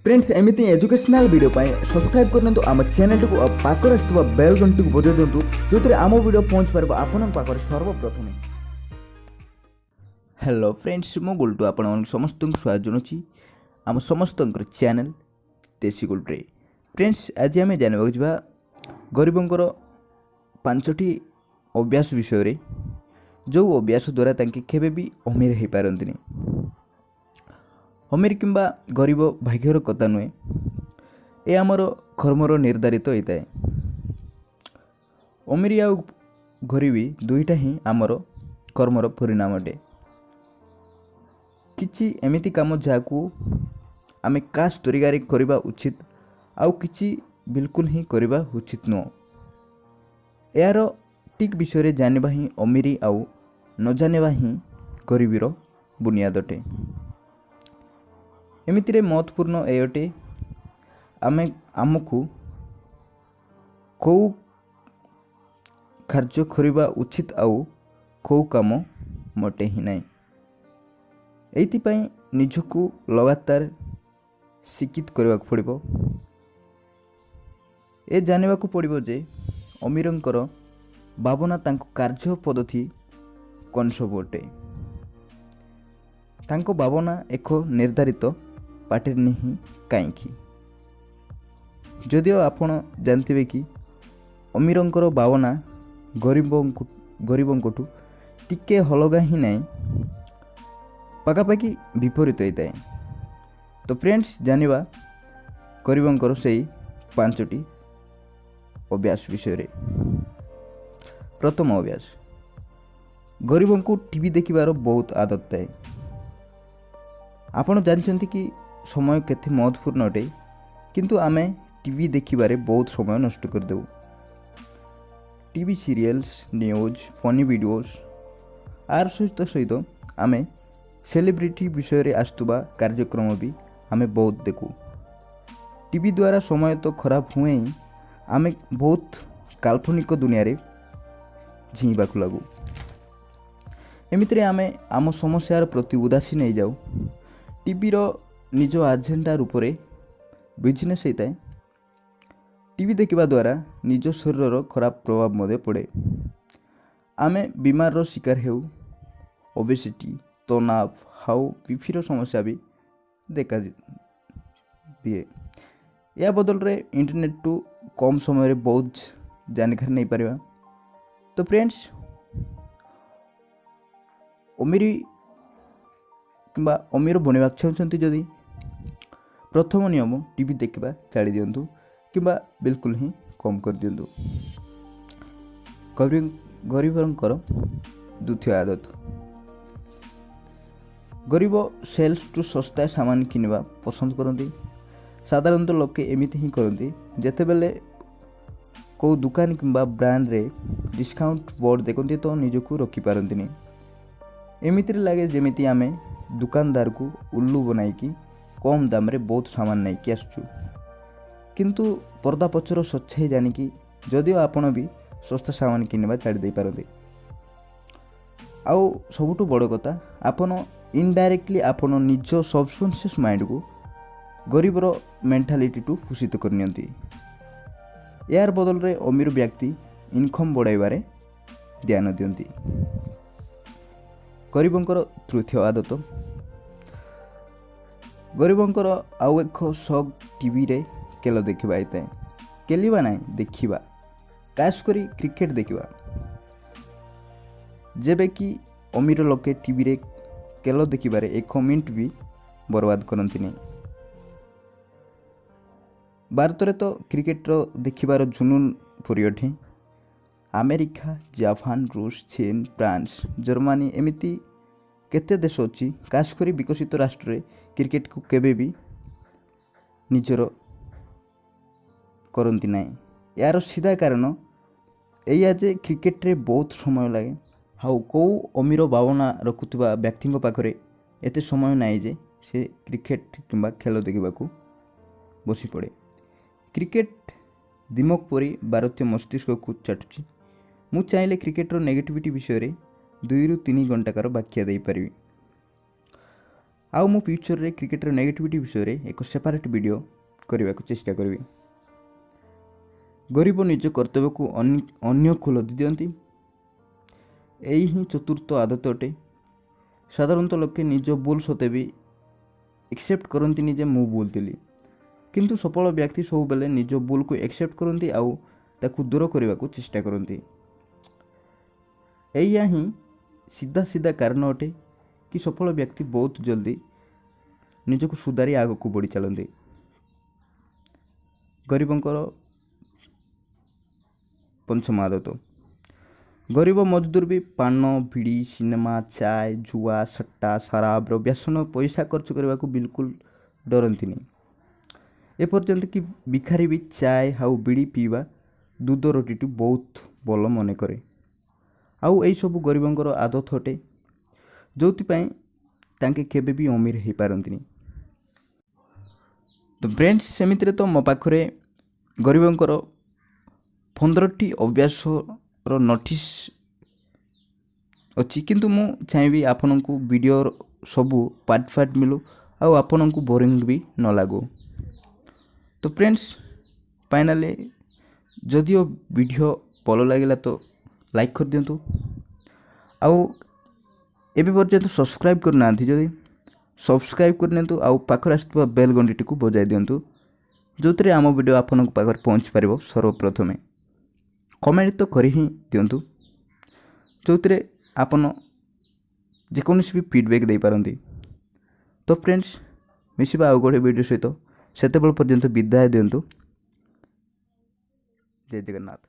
Friends, ଏମିତି educational video ପାଇଁ subscribe କରିନିଅନ୍ତୁ ଆମ ଚ୍ୟାନେଲଟିକୁ ଆଉ ପାଖରେ ଆସୁଥିବା ବେଲ୍ ଘଣ୍ଟିକୁ ବଜାଇ ଦିଅନ୍ତୁ, ଯେଉଁଥିରେ ଆମ ଭିଡ଼ିଓ ପହଞ୍ଚି ପାରିବ ଆପଣଙ୍କ ପାଖରେ ସର୍ବପ୍ରଥମେ। ହ୍ୟାଲୋ ଫ୍ରେଣ୍ଡସ୍, ମୁଁ ଗୁଲ୍ଟୁ ଆପଣମାନଙ୍କୁ ସମସ୍ତଙ୍କୁ ସ୍ୱାଗତ ଜଣାଉଛି ଆମ ସମସ୍ତଙ୍କର ଚ୍ୟାନେଲ୍ ଦେଶୀ ଗୁଲ୍ଟୁରେ। ଫ୍ରେଣ୍ଡସ୍, ଆଜି ଆମେ ଜାଣିବାକୁ ଯିବା ଗରିବଙ୍କର ପାଞ୍ଚଟି ଅଭ୍ୟାସ ବିଷୟରେ, ଯେଉଁ ଅଭ୍ୟାସ ଦ୍ୱାରା ତାଙ୍କେ କେବେ ବି ଅମୀର ହୋଇପାରନ୍ତିନି। ଅମୀର କିମ୍ବା ଗରିବ ଭାଗ୍ୟର କଥା ନୁହେଁ, ଏ ଆମର କର୍ମର ନିର୍ଦ୍ଧାରିତ ହୋଇଥାଏ। ଅମୀରି ଆଉ ଗରିବୀ ଦୁଇଟା ହିଁ ଆମର କର୍ମର ପରିଣାମ ଅଟେ। କିଛି ଏମିତି କାମ ଯାହାକୁ ଆମେ ଖାସ୍ ତରିକାରେ କରିବା ଉଚିତ ଆଉ କିଛି ବିଲକୁଲ ହିଁ କରିବା ଉଚିତ ନୁହଁ। ଏହାର ଠିକ୍ ବିଷୟରେ ଜାଣିବା ହିଁ ଅମୀରି ଆଉ ନ ଜାଣିବା ହିଁ ଗରିବୀର ବୁନିଆଦ ଅଟେ। ଏମିତିରେ ମହତ୍ତ୍ୱପୂର୍ଣ୍ଣ ଏ ଅଟେ, ଆମେ ଆମକୁ କେଉଁ କାର୍ଯ୍ୟ କରିବା ଉଚିତ ଆଉ କେଉଁ କାମ ମୋଟେ ହିଁ ନାହିଁ। ଏଇଥିପାଇଁ ନିଜକୁ ଲଗାତାର ଶିକ୍ଷିତ କରିବାକୁ ପଡ଼ିବ। ଏ ଜାଣିବାକୁ ପଡ଼ିବ ଯେ ଅମୀରଙ୍କର ଭାବନା, ତାଙ୍କ କାର୍ଯ୍ୟ ପଦ୍ଧତି କ'ଣ ସବୁ ଅଟେ। ତାଙ୍କ ଭାବନା ଏକ ନିର୍ଦ୍ଧାରିତ ପାଟର୍ନ ହିଁ କାହିଁକି? ଯଦିଓ ଆପଣ ଜାଣିଥିବେ କି ଅମୀରଙ୍କର ଭାବନା ଗରିବଙ୍କଠୁ ଟିକେ ଅଲଗା ହିଁ ନାହିଁ, ପାଖାପାଖି ବିପରୀତ ହୋଇଥାଏ। ତ ଫ୍ରେଣ୍ଡସ୍, ଜାଣିବା ଗରିବଙ୍କର ସେଇ ପାଞ୍ଚଟି ଅଭ୍ୟାସ ବିଷୟରେ। ପ୍ରଥମ ଅଭ୍ୟାସ, ଗରିବଙ୍କୁ ଟିଭି ଦେଖିବାର ବହୁତ ଆଦତ ଥାଏ। ଆପଣ ଜାଣିଛନ୍ତି କି ସମୟ କେତେ ମହତ୍ତ୍ୱପୂର୍ଣ୍ଣ ଅଟେ, କିନ୍ତୁ ଆମେ ଟିଭି ଦେଖିବାରେ ବହୁତ ସମୟ ନଷ୍ଟ କରିଦେଉ। TV serials, news, funny videos ଆର ସହିତ ସହିତ ଆମେ ସେଲିବ୍ରିଟି ବିଷୟରେ ଆସୁଥିବା କାର୍ଯ୍ୟକ୍ରମ ବି ଆମେ ବହୁତ ଦେଖୁ। ଟିଭି ଦ୍ୱାରା ସମୟ ତ ଖରାପ ହୁଏ ହିଁ, ଆମେ ବହୁତ କାଳ୍ପନିକ ଦୁନିଆରେ ଜିଇଁବାକୁ ଲାଗୁ। ଏମିତିରେ ଆମେ ଆମ ସମସ୍ୟାର ପ୍ରତି ଉଦାସୀନ ହେଇଯାଉ। ଟିଭିର ନିଜ ଆଜେଣ୍ଡା ରୂପରେ ବିଜନେସ୍ ହେଇଥାଏ। ଟିଭି ଦେଖିବା ଦ୍ୱାରା ନିଜ ଶରୀରର ଖରାପ ପ୍ରଭାବ ମଧ୍ୟ ପଡ଼େ। ଆମେ ବିମାରର ଶିକାର ହେଉ। ଓବେସିଟି, ତନାବ ଆଉ ବିପିର ସମସ୍ୟା ବି ଦେଖା ଦିଏ। ଏହା ବଦଳରେ ଇଣ୍ଟରନେଟ୍ଠୁ କମ୍ ସମୟରେ ବହୁତ ଜାନକାରୀ ନେଇପାରିବା। ତ ଫ୍ରେଣ୍ଡସ୍, ଅମିରି କିମ୍ବା ଅମିର ବନିବାକୁ ଚାହୁଁଛନ୍ତି ଯଦି, ପ୍ରଥମ ନିୟମ, ଟିଭି ଦେଖିବା ଛାଡ଼ି ଦିଅନ୍ତୁ କିମ୍ବା ବିଲକୁଲ ହିଁ କମ୍ କରିଦିଅନ୍ତୁ। ଗରିବଙ୍କର ଦ୍ୱିତୀୟ ଆଦତ, ଗରିବ ସେଲ୍ସଠୁ ଶସ୍ତା ସାମାନ କିଣିବା ପସନ୍ଦ କରନ୍ତି। ସାଧାରଣତଃ ଲୋକେ ଏମିତି ହିଁ କରନ୍ତି। ଯେତେବେଳେ କେଉଁ ଦୋକାନ କିମ୍ବା ବ୍ରାଣ୍ଡରେ ଡିସକାଉଣ୍ଟ ବୋର୍ଡ଼ ଦେଖନ୍ତି ତ ନିଜକୁ ରଖିପାରନ୍ତିନି। ଏମିତିରେ ଲାଗେ ଯେମିତି ଆମେ ଦୋକାନଦାରକୁ ଉଲ୍ଲୁ ବନାଇକି କମ୍ ଦାମରେ ବହୁତ ସାମାନ ନେଇକି ଆସୁଛୁ। କିନ୍ତୁ ପର୍ଦ୍ଦା ପଛର ସଚ୍ଚାଇ ଜାଣିକି ଯଦିଓ ଆପଣ ବି ଶସ୍ତା ସାମାନ କିଣିବା ଛାଡ଼ି ଦେଇପାରନ୍ତି। ଆଉ ସବୁଠୁ ବଡ଼ କଥା, ଆପଣ ଇନଡାଇରେକ୍ଟଲି ଆପଣ ନିଜ ସବକନସିୟସ୍ ମାଇଣ୍ଡକୁ ଗରିବର ମେଣ୍ଟାଲିଟିଠୁ ପୋଷିତ କରିନିଅନ୍ତି। ଏହାର ବଦଳରେ ଅମୀର ବ୍ୟକ୍ତି ଇନକମ୍ ବଢ଼ାଇବାରେ ଧ୍ୟାନ ଦିଅନ୍ତି। ଗରିବଙ୍କର ତୃତୀୟ ଆଦତ, ଗରିବଙ୍କର ଆଉ ଏକ ସଉକ ଟିଭିରେ ଖେଳ ଦେଖିବା ହେଇଥାଏ। ଖେଳିବା ନାହିଁ, ଦେଖିବା, ଖାସ୍ କରି କ୍ରିକେଟ ଦେଖିବା। ଯେବେ କି ଅମୀର ଲୋକେ ଟିଭିରେ ଖେଳ ଦେଖିବାରେ ଏକ ମିନିଟ୍ ବି ବର୍ବାଦ କରନ୍ତିନି। ଭାରତରେ ତ କ୍ରିକେଟର ଦେଖିବାର ଜୁନୁନ ପରି ଅଟେ। ଆମେରିକା, ଜାପାନ, ରୁଷ, ଚୀନ, ଫ୍ରାନ୍ସ, ଜର୍ମାନୀ, ଏମିତି କେତେ ଦେଶ ଅଛି। ଖାସ୍ କରି ବିକଶିତ ରାଷ୍ଟ୍ରରେ କ୍ରିକେଟକୁ କେବେ ବି ନିଜର କରନ୍ତି ନାହିଁ। ଏହାର ସିଧା କାରଣ ଏଇଆ ଯେ କ୍ରିକେଟରେ ବହୁତ ସମୟ ଲାଗେ ଆଉ କେଉଁ ଅମୀର ଭାବନା ରଖୁଥିବା ବ୍ୟକ୍ତିଙ୍କ ପାଖରେ ଏତେ ସମୟ ନାହିଁ ଯେ ସେ କ୍ରିକେଟ କିମ୍ବା ଖେଳ ଦେଖିବାକୁ ବସି ପଡ଼େ। କ୍ରିକେଟ ଦିମକ ପରି ଭାରତୀୟ ମସ୍ତିଷ୍କକୁ ଚାଟୁଛି। ମୁଁ ଚାହିଁଲେ କ୍ରିକେଟର ନେଗେଟିଭିଟି ବିଷୟରେ 2ରୁ 3 ଘଣ୍ଟାକାର ବ୍ୟାଖ୍ୟା ଦେଇପାରିବି। ଆଉ ମୁଁ ଫ୍ୟୁଚରରେ କ୍ରିକେଟର ନେଗେଟିଭିଟି ବିଷୟରେ ଏକ ସେପାରେଟ୍ ଭିଡ଼ିଓ କରିବାକୁ ଚେଷ୍ଟା କରିବି। ଗରିବ ନିଜ କର୍ତ୍ତବ୍ୟକୁ ଅନ୍ୟକୁ ଲଦି ଦିଅନ୍ତି। ଏହି ହିଁ ଚତୁର୍ଥ ଆଦତ ଅଟେ। ସାଧାରଣତଃ ଲୋକେ ନିଜ ଭୁଲ ସତ୍ତ୍ୱେ ବି ଏକ୍ସେପ୍ଟ କରନ୍ତିନି ଯେ ମୁଁ ଭୁଲ ଥିଲି, କିନ୍ତୁ ସଫଳ ବ୍ୟକ୍ତି ସବୁବେଳେ ନିଜ ଭୁଲକୁ ଏକ୍ସେପ୍ଟ କରନ୍ତି ଆଉ ତାକୁ ଦୂର କରିବାକୁ ଚେଷ୍ଟା କରନ୍ତି। ଏଇଆ ହିଁ ସିଧା ସିଧା କାରଣ ଅଟେ କି ସଫଳ ବ୍ୟକ୍ତି ବହୁତ ଜଲ୍ଦି ନିଜକୁ ସୁଧାରି ଆଗକୁ ବଢ଼ି ଚାଲନ୍ତି। ଗରିବଙ୍କର ପଞ୍ଚମ ଆଦତ: ଗରିବ ମଜଦୁର ବି ପାନ, ବିଡ଼ି, ସିନେମା, ଚାଏ, ଜୁଆ, ସଟ୍ଟା, ଶରାବର ବ୍ୟସନ ପଇସା ଖର୍ଚ୍ଚ କରିବାକୁ ବିଲକୁଲ ଡରନ୍ତିନି। ଏପର୍ଯ୍ୟନ୍ତ କି ଭିକାରୀ ବି ଚାଏ ଆଉ ବିଡ଼ି ପିଇବା ଦୁଧ ରୁଟିଠୁ ବହୁତ ଭଲ ମନେ କରେ। ଆଉ ଏଇସବୁ ଗରିବଙ୍କର ଆଦତ ଅଟେ, ଯେଉଁଥିପାଇଁ ତାଙ୍କେ କେବେ ବି ଅମିର ହେଇପାରନ୍ତିନି। ତ ଫ୍ରେଣ୍ଡସ୍, ସେମିତିରେ ତ ମୋ ପାଖରେ ଗରିବଙ୍କର 15ଟି ଅଭ୍ୟାସର ନୋଟିସ୍ ଅଛି, କିନ୍ତୁ ମୁଁ ଚାହିଁବି ଆପଣଙ୍କୁ ଭିଡ଼ିଓର ସବୁ ପାର୍ଟ ପାର୍ଟ ମିଳୁ ଆଉ ଆପଣଙ୍କୁ ବୋରିଂ ବି ନ ଲାଗୁ। ତ ଫ୍ରେଣ୍ଡସ୍, ଫାଇନାଲି ଯଦିଓ ଭିଡ଼ିଓ ଭଲ ଲାଗିଲା ତ ଲାଇକ୍ କରିଦିଅନ୍ତୁ। ଆଉ ଏବେ ପର୍ଯ୍ୟନ୍ତ ସବସ୍କ୍ରାଇବ୍ କରିନାହାନ୍ତି ଯଦି, ସବସ୍କ୍ରାଇବ୍ କରିନିଅନ୍ତୁ ଆଉ ପାଖରେ ଆସୁଥିବା ବେଲ୍ ଘଣ୍ଟିଟିକୁ ବଜାଇ ଦିଅନ୍ତୁ, ଯେଉଁଥିରେ ଆମ ଭିଡ଼ିଓ ଆପଣଙ୍କ ପାଖରେ ପହଞ୍ଚି ପାରିବ ସର୍ବପ୍ରଥମେ। କମେଣ୍ଟ ତ କରି ହିଁ ଦିଅନ୍ତୁ, ଯେଉଁଥିରେ ଆପଣ ଯେକୌଣସି ବି ଫିଡ଼ବ୍ୟାକ୍ ଦେଇପାରନ୍ତି। ତ ଫ୍ରେଣ୍ଡସ୍, ମିଶିବା ଆଉ ଗୋଟେ ଭିଡ଼ିଓ ସହିତ। ସେତେବେଳେ ପର୍ଯ୍ୟନ୍ତ ବିଦାୟ ଦିଅନ୍ତୁ। ଜୟ ଜଗନ୍ନାଥ।